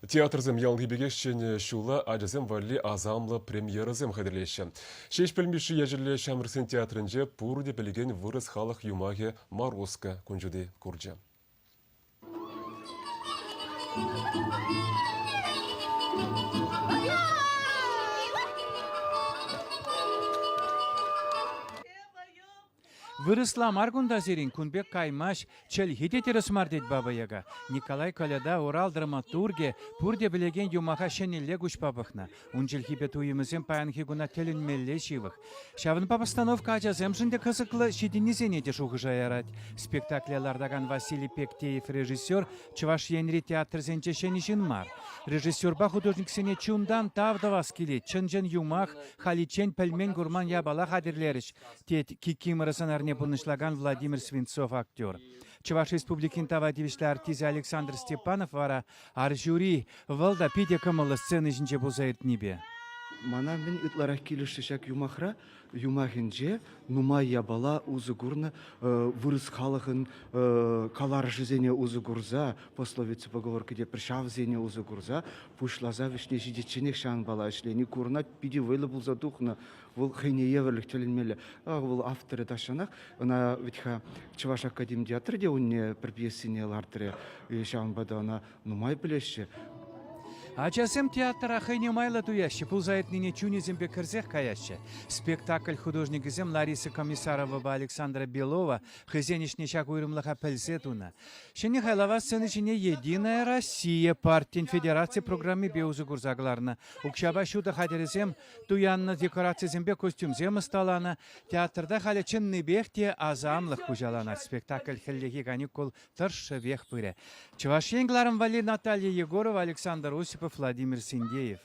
Театрсем яланхи пекех ҫӗнӗ ҫула ачасем валли асамлӑ премьерӑсем хатӗрлеҫҫӗ. Ҫеҫпӗл Мишши ячӗллӗ ҫамрӑксен театрӗнче пурте пӗлекен вырӑс халӑх юмахӗ «Морозко» кун ҫути курчӗ. Вырӑсла мар кунта сирӗн, кун пек каймасть, чӗлхи те тӗрӗс мар тет Баба Яга. Николай Коляда Урал драматургӗ пурте пӗлекен юмаха ҫӗнӗлле куҫпа пӑхнӑ. Ун чӗлхипе туйӑмӗсем паянхи куна тӗлӗнмелле ҫывӑх. Ҫавӑнпа постановка ачасемшӗн те кӑсӑклӑ, ҫитӗннисене те шухӑша ярать. Спектакле лартакан Василий Пектеев режиссер Чӑваш Енри театрсенче ҫӗнӗ ҫын мар. Режиссерпа художниксене чунтан тав тӑвас килет, чӑн-чӑн юмах, халиччен пӗлмен-курман япала хатӗрлерӗҫ, тет Кикимора сӑнарне пурнӑҫлакан Владимир Свинцов актер. Чӑваш Республикин тава тивӗҫлӗ артисчӗ Александр Степанов вара арҫури, вӑл та питӗ кӑмӑллӑ сцена ҫинче пулса иртнипе. Мана мӗн ытларах килӗшрӗ ҫак юмахра, юмахӗнче нумай япала усӑ курнӑ вырӑс халӑхӑн каларӑшӗсене усӑ курса, пословица поговорка тепӗр ҫавсене усӑ курса пуҫласа вӗҫне ҫитичченех ҫавӑнпала ӗҫлени курӑнать, питӗ вӑйлӑ пулса тухнӑ. Вӑл хӑйне евӗрлӗх тӗлӗнмелле. Вӑл авторӗ тахҫанах ӑна вӗт-ха Чӑваш академи театрӗ те унне пӗр пьесине лартрӗ. Ҫавӑнпа та ӑна нумай пӗлеҫҫӗ. Ачасем театра хӑйне майлӑ туяҫҫӗ, пулса иртнине чунӗсемпе кӗрсех каяҫҫӗ. Спектакль художникӗсем Лариса Комиссаровӑпа Александра Белова хӑйсен ӗҫне ҫак уйрӑмлӑха пӗлсе тунӑ. Ҫӗнӗ хайлава сцена ҫине «Единая Россия» партин федераци программипе усӑ курса кӑларнӑ. Укҫапа ҫутӑ хатӗрӗсем туяннӑ декорацисемпе костюмсем ӑсталанӑ. Театрта халӗ чӑннипех те асамлӑх хуҫаланать. Спектакль хӗллехи каникул тӑршшӗпех пырӗ. Чӑваш Ен кӑларӑм валли Наталья Егорова, Александр Осипов, Владимир Синдеев.